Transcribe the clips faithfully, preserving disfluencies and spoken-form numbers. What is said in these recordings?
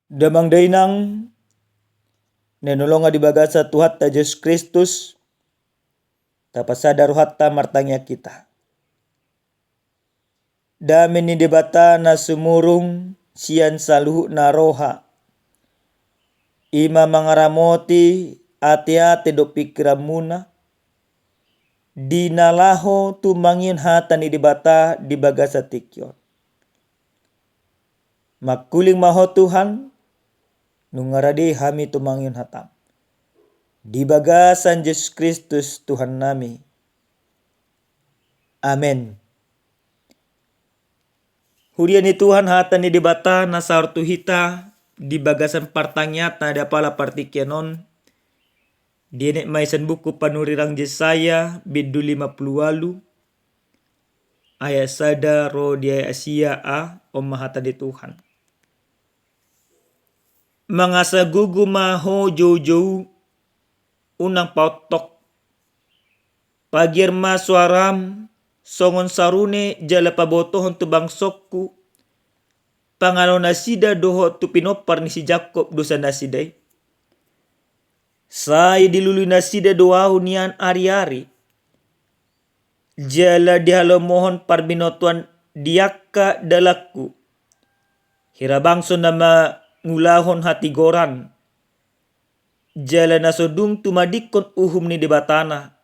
Damang dainang na hinaholongan di bagasan Tuhanta Jesus Kristus, tapasada rohanta martangiang hita. Dame ni Debata na sumurung sian saluhutna roha, i ma mangaramoti ateate dohot pingkiranmuna, di na laho tumangihon hata ni Debata di bagasan tingki on. Mangkuling ma Ho Tuhan, nunga rade hami tumangihon hataM. Di bagasan Jesus Kristus Tuhannami. Amen. Huria ni Tuhan, hata ni Debata na saor tu hita di bagasan partangiangan na di apala partingkian on, dienet ma i sian buku panurirang Jesaya, bindu lima pulu ualu, ayat sada ro di ayat sia a. On ma hata ni Tuhan. Mangasa gogo ma ho joujou, unang paontok. Pagiar ma soaram songon sarune jala pabotohon tu bangsongku pangalo nasida dohot tu pinompar ni si Jakkob dosa nasida i. Sai dilului nasida do Ahu nian ari-ari, jala dihalomohon parbinotoan di angka dalangku. Hira bangso na mangulahon hatigoran, jala na so dung tumadingkon uhum ni Debatana.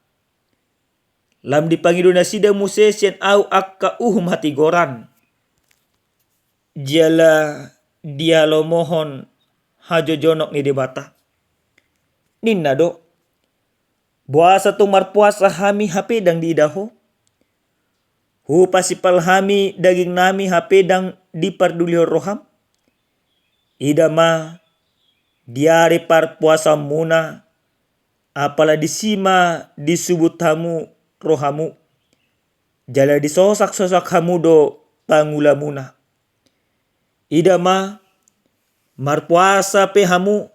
Lam dipangido nasida muse sian Ahu angka uhum hatigoran, jala dihalomohon hajojonok ni Debata. Ninna do: Boasa tung marpuasa hami hape ndang diida Ho? Hupasimpal hami dagingnami hape ndang dipardulihon rohaM? Ida ma, di ari parpuasaonmuna, apala disi ma disubut hamu rohamu, jala disosak-sosak hamu do pangulamuna. Ida ma, marpuasa pe hamu,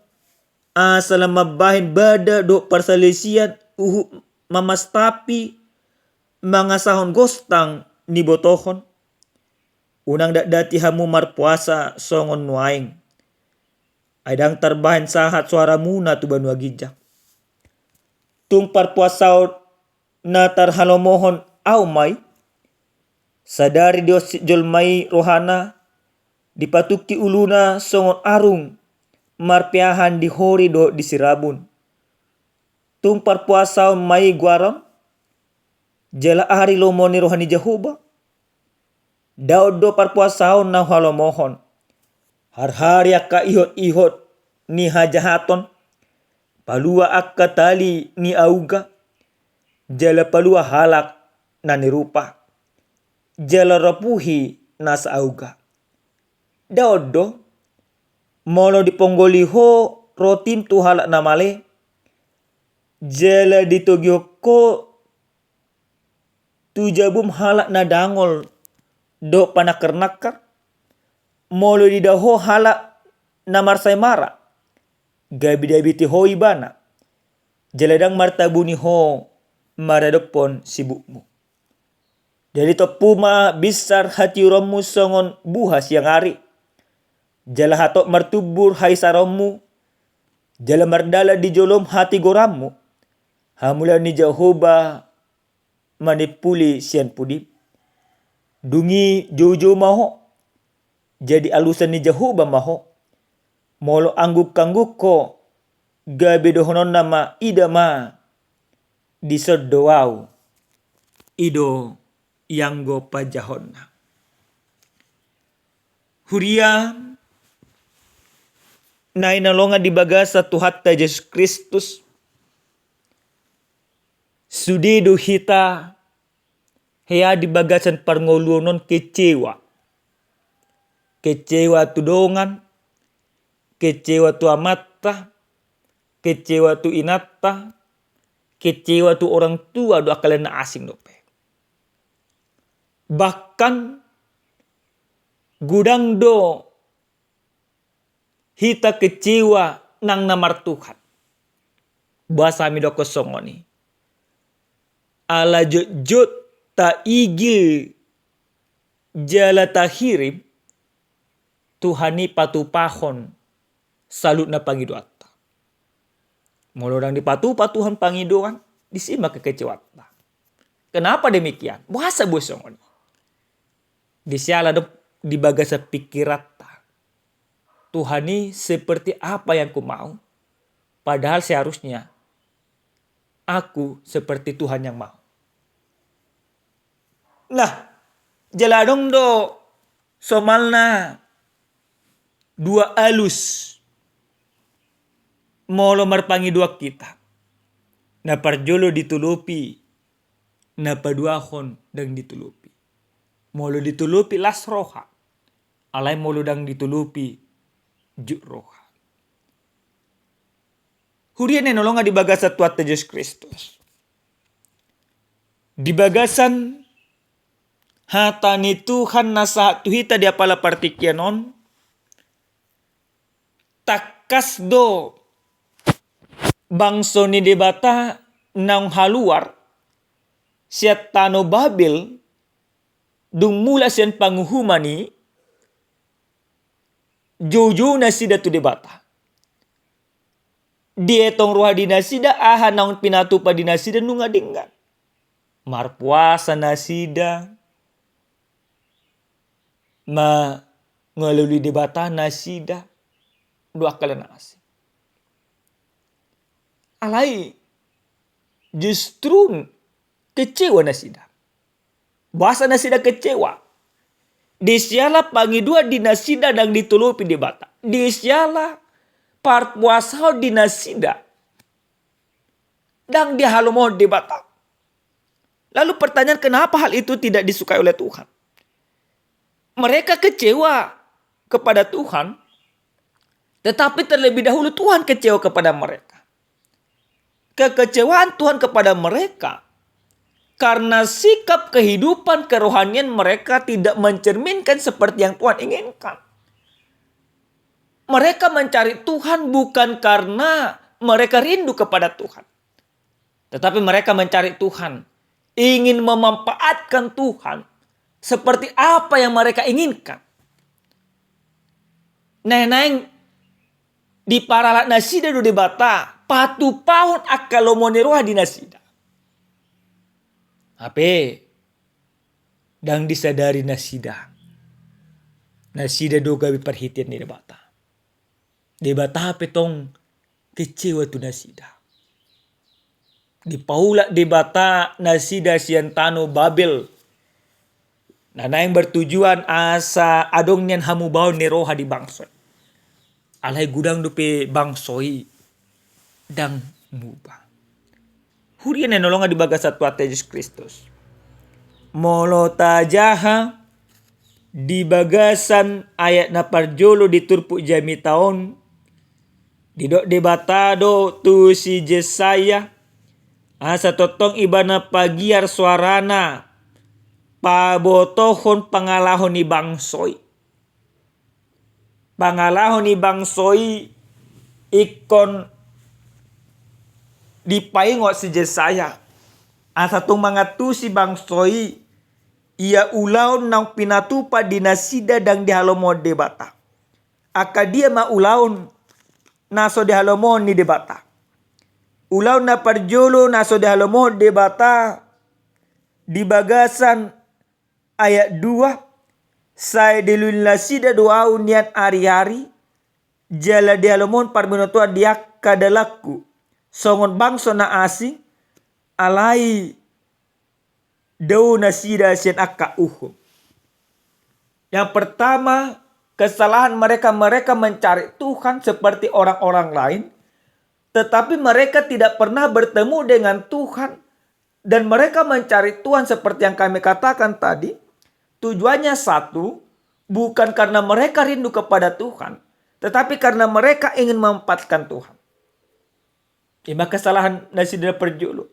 asa lam mambahen bada dohot parsalisian, huhut mamastapi mangasahon gostang nibotohon. Unang datdati hamu marpuasa songon nuaeng, ai ndang tarbahen sahat soaramuna tu banua ginjang. Tung parpuasaon na tarhalomohon Ahu ma i. Sadari dionsit jolma i rohana, dipatungki uluna songon arung marpeahan di hori dohot di sirabun. Tung parpuasaon ma i goaron, jala ari lomo ni roha ni Jahowa? Ndao do parpuasaon na huhalomohon. Harhari angka ihot-ihot ni hajahaton, palua angka tali ni auga, jala palua halak na nirupa, jala ropuhi nasa auga. Ndao do, molo diponggoli ho rotim tu halak na male, jala ditogihon ho tu jabum halak na dangol dohot panangkar-nangkar, molo diida ho halak na marsaemara, gabe diabiti ho ibana, jala ndang martabuni ho maradophon sibukmu. Jadi tompu ma binsar hatiuronmu songon buha siang ari, jala hatop martumbur haisaronmu, jala mardalan di jolom hatigoranmu, hamuliaon ni Jahowa manimpuli sian pudim. Dung i joujou ma ho, jadi alusan ni Jahowa ma ho. Molo angguk-angguk ho, gabe dohononna ma: Ida ma, dison do ahu, i do ianggo panjahonna. Huria na hinaholongan di bagasan Tuhanta Jesus Kristus, sude do hita hea di bagasan parngoluon on kecewa. Kecewa tu dongan, kecewa tu amanta, kecewa tu inanta, kecewa tu orang tua dohot angka lae na asing dope. Bahkan godang do hita kecewa nang na martuhan. Boasa hami dokkon songon i? Ala jotjot taigil jala tahirim, Tuhan i patupahon saluhutna pangidoanta. Molo ndang dipatupa Tuhan pangidoan, disi ma kekecewaanta. Kenapa demikian? Boasa boi songon i? Disi ala do di bagasan pikiranta, Tuhan i seperti apa yang ku mau, padahal seharusnya aku seperti Tuhan yang mau. Nah, jala adong do somalna dua alus molo marpangidoan hita. Na parjolo ditolopi, na paduahon ndang ditolopi. Molo ditolopi las roha, alai molo ndang ditolopi jut roha. Huria na hinaholongan di bagasan Tuhanta Jesus Kristus. Di bagasan hata ni Tuhan na sahat tu hita di apala partingkian on, tangkas do bangso ni Debata naung haluar sian tano Babel, dung mulak sian panguhuman i, joujou nasida tu Debata. Dietong roha di nasida, aha naung pinatupa di nasida nunga denggan. Marpuasa nasida, mangalului Debata nasida, dua kali na asing. Alai justru kecewa nasida. Boasa nasida kecewa? Disi ala pangidoan di nasida ndang ditolopi Debata. Disi ala parpuasaon di nasida ndang dihalomohon Debata. Lalu pertanyaan, kenapa hal itu tidak disukai oleh Tuhan? Mereka kecewa kepada Tuhan, tetapi terlebih dahulu Tuhan kecewa kepada mereka. Kekecewaan Tuhan kepada mereka karena sikap kehidupan kerohanian mereka tidak mencerminkan seperti yang Tuhan inginkan. Mereka mencari Tuhan bukan karena mereka rindu kepada Tuhan, tetapi mereka mencari Tuhan, ingin memanfaatkan Tuhan seperti apa yang mereka inginkan. Naeng-naeng diparalat nasida do Debata patupahon angka lomo ni roha di nasida. Hape ndang disadari nasida, nasida do gabe parhitean ni Debata. Debata pe tong kecewa tu nasida. Dipaulak Debata nasida sian tano Babel, na naeng bertujuan asa adong nian hamubaon ni roha di bangso i. Alai godang dope bangso i ndang muba. Huria na hinaholongan di bagasan Tuhanta Jesus Kristus. Molo tajaha di bagasan ayat na parjolo di turpuk jamita on, didok Debata do tu si Jesaya, asa tongtong ibana pagiar soarana, pabotohon pangalaho ni bangso i. Pangalaho ni bangso i ingkon dipaingot si Jesaya, asa tung mangantusi bangso i ia ulaon naung pinatupa di nasida ndang dihalomohon Debata. Angka dia ma ulaon na so dihalomohon ni Debata? Ulaon na parjolo na so dihalomohon Debata di bagasan ayat dua, sai dilului nasida do ahu nian ariari, jala dihalomohon parbinotoan di angka dalanku, songon bangso na asing, alai dao nasida sian angka uhum. Yang pertama, kesalahan mereka, mereka mencari Tuhan seperti orang-orang lain, tetapi mereka tidak pernah bertemu dengan Tuhan, dan mereka mencari Tuhan seperti yang kami katakan tadi, tujuannya satu, bukan karena mereka rindu kepada Tuhan, tetapi karena mereka ingin memanfaatkan Tuhan. Ima kesalahan nasida parjolo.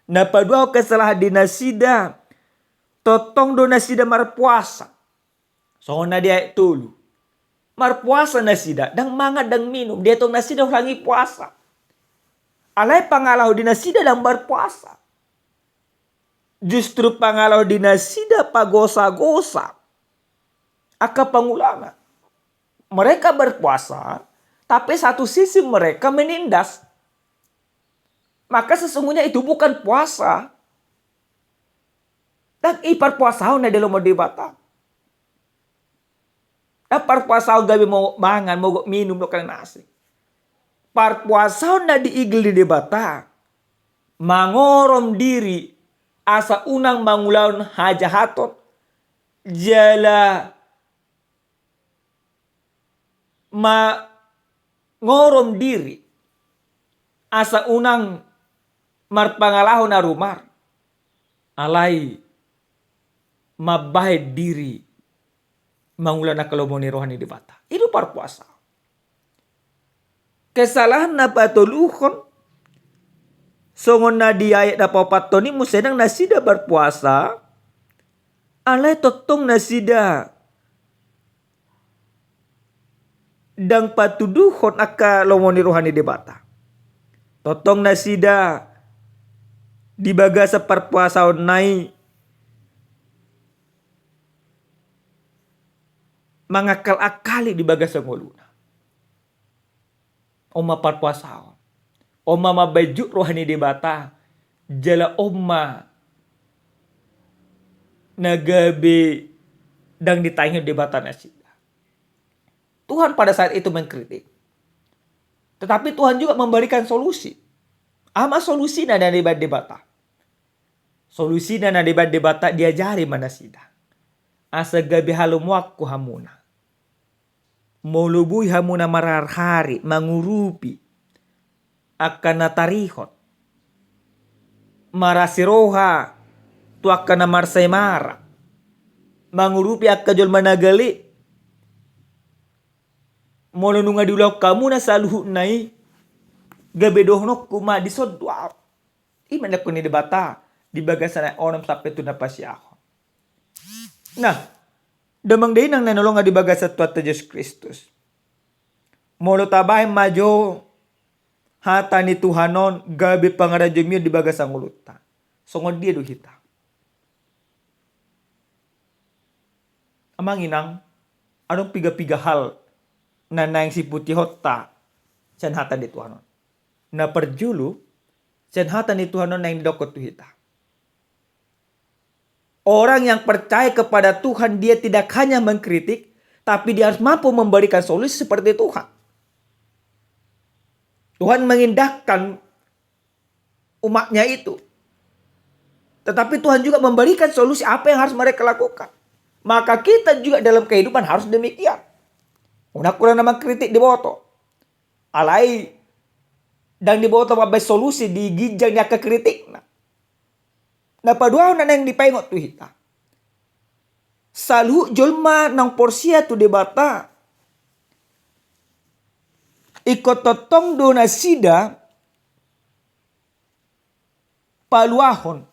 Na paduahon kesalahan di nasida, tongtong do nasida marpuasa. Songon na di ayat tolu. Marpuasa nasida, ndang mangan, ndang minum, dietong nasida holan i puasa. Alai pangalaho di nasida ndang marpuasa. Justru pangalaho di nasida pagosa-gosa angka pangulangan. Mereka berpuasa, Tapi satu sisi mereka menindas. Maka sesungguhnya itu bukan puasa. Ndang i parpuasaon na dilomo Debata. Ndang parpuasaon gabe mogok mangan, mogok minum, dohot na asing. Parpuasaon na diigil ni Debata, mangorom diri asa unang mangulahon hajahaton, jala mangorom diri asa unang marpangalaho na rumar, alai mambahen diri mangulahon angka lomo ni roha ni Debata. I do parpuasa. Kesalahan na patoluhon, songon na di ayat na paopathon i, muse nang nasida marpuasa, alai tongtong nasida ndang patuduhon angka lomo ni roha ni Debata. Tongtong nasida di bagasan parpuasaonna i mangakal-akali di bagasan ngoluna. On ma parpuasaon. On ma mambahen jut roha ni Debata. Jala on ma na gabe ndang ditaingkon Debata nasida. Tuhan pada saat itu mengkritik. Tetapi Tuhan juga memberikan solusi. Aha ma solusina na dibahen Debata? Solusina na dibahen Debata, diajari ma nasida asa gabe halomoanku hamuna. Molo boi hamuna marharhari mangurupi angka na tarihot, marasi roha tu angka na marsaemara, mangurupi angka jolma na gale, molo nunga diulahon hamuna saluhutna i, gabe dohononku ma dison do ahu. I ma nidok ni Debata di bagasan ayat onom sampe tu na pasiahon. Nah, damang dainang na hinaholongan di bagasan Tuhanta Jesus Kristus, molo tabahen ma jo hata ni Tuhan on gabe pangarajomion di bagasan ngolunta, songon dia do hita? Amang inang, adong piga-piga hal na naeng siputihonta sian hata ni Tuhan on. Na parjolo, sian hata ni Tuhan on naeng didokkon tu hita, orang yang percaya kepada Tuhan, dia tidak hanya mengkritik, tapi dia harus mampu memberikan solusi seperti Tuhan. Tuhan mengindahkan umatnya itu. Tetapi Tuhan juga memberikan solusi apa yang harus mereka lakukan. Maka kita juga dalam kehidupan harus demikian. Unang hurang na mangkritik diboto, alai ndang diboto mambahen solusi di ginjang ni angka kritikna. Na paduahon na naeng dipaingot tu hita, saluhut jolma naung porsea tu Debata, ingkon tongtong do nasida paluahon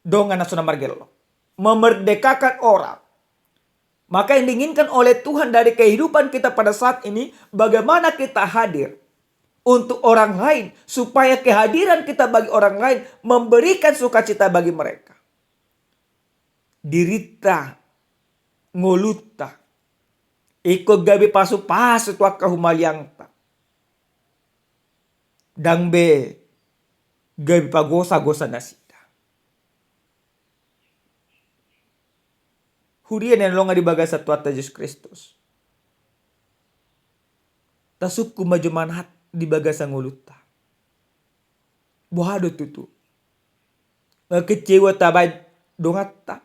dongan na so na margello, memerdekakan orang. Maka yang diinginkan oleh Tuhan dari kehidupan kita pada saat ini, bagaimana kita hadir untuk orang lain, supaya kehadiran kita bagi orang lain memberikan sukacita bagi mereka. Dirinta, ngolunta, ingkon gabe pasu-pasu tu angka humaliangta, ndang be gabe pagosa-gosa nasida. Huria na hinaholongan di bagasan Tuhanta Jesus Kristus, tasungkun ma jo manat di bagasan ngolunta. Boha do tutu? Kecewa tabahen donganta?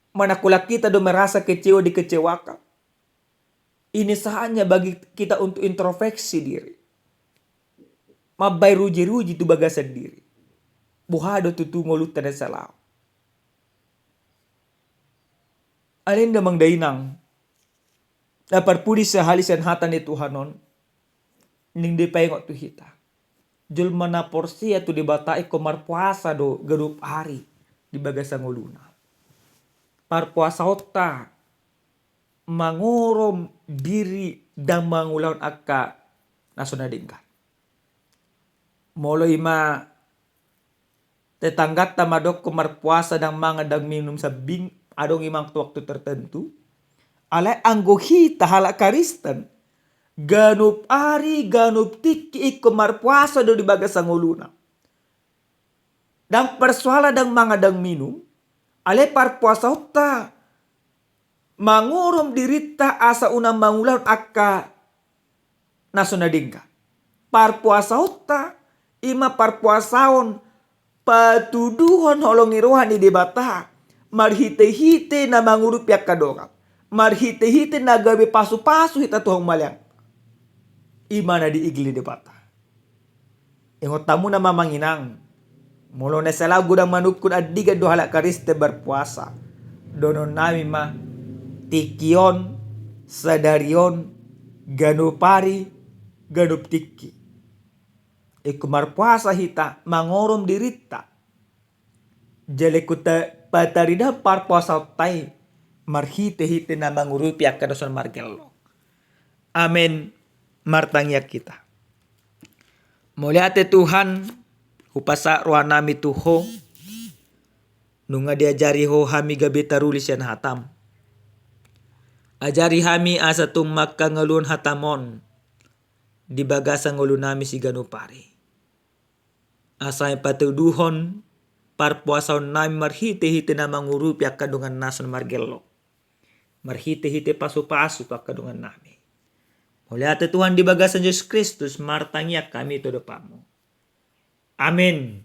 Manang holan hita do merasa kecewa, dikecewakan? Ini saatnya bagi kita untuk introspeksi diri, mambahen ruji-ruji tu bagasan diri. Boha do tutu ngolunta na sala on? Alai damang dainang, na parpudi sahali sian hata ni Tuhan on, naeng dipaingot tu hita, jolma na porsea tu Debata ingkon marpuasa do ganup ari di bagasan ngoluna. Parpuasaonta mangorom diri ndang mangulahon angka na so na denggan. Molo i ma tetangganta mandokkon marpuasa, ndang mangan ndang minum sambing, adong i ma tu waktu tertentu. Alai anggo hita halak Kristen, ganup ari, ganup tingki ingkon marpuasa do di bagasan ngoluna. Ndang persoalan ndang mangan ndang minum, alai parpuasaonta mangorom dirinta asa unang mangulahon angka na so na denggan. Parpuasaonta i ma parpuasaon patuduhon holong ni roha ni Debata marhitehite na mangurupi angka dongan, marhitehite na gabe pasupasu hita tu hamaliang. I ma na diigil ni Debata. Ingot hamu na amang inang, molo na sai lagu ndang manungkun andigan do halak Kristen marpuasa, dohonon nami ma, tingki on, sadari on, ganup ari, ganup tingki ingkon marpuasa hita, mangorom dirinta. Jala ingkon ta-, pataridahon parpuasaonta i marhitehite na mangurupi angka na so na margellok. Amen. Martangiang hita. Mauliate Tuhan, hupasahat roha nami tu Ho, nunga diajari Ho hami gabe taruli sian hataM. Ajari hami asa tung mangkalualuhon hataM on di bagasan ngolu nami siganup ari, asa patuduhon parpuasaon nami marhitehite na mangurupi angka dongan na so na margellok, marhitehite pasupasu tu angka dongan nami. Mauliate Tuhan, di bagasan Jesus Kristus martangiang hami tu adopanMu. Amen.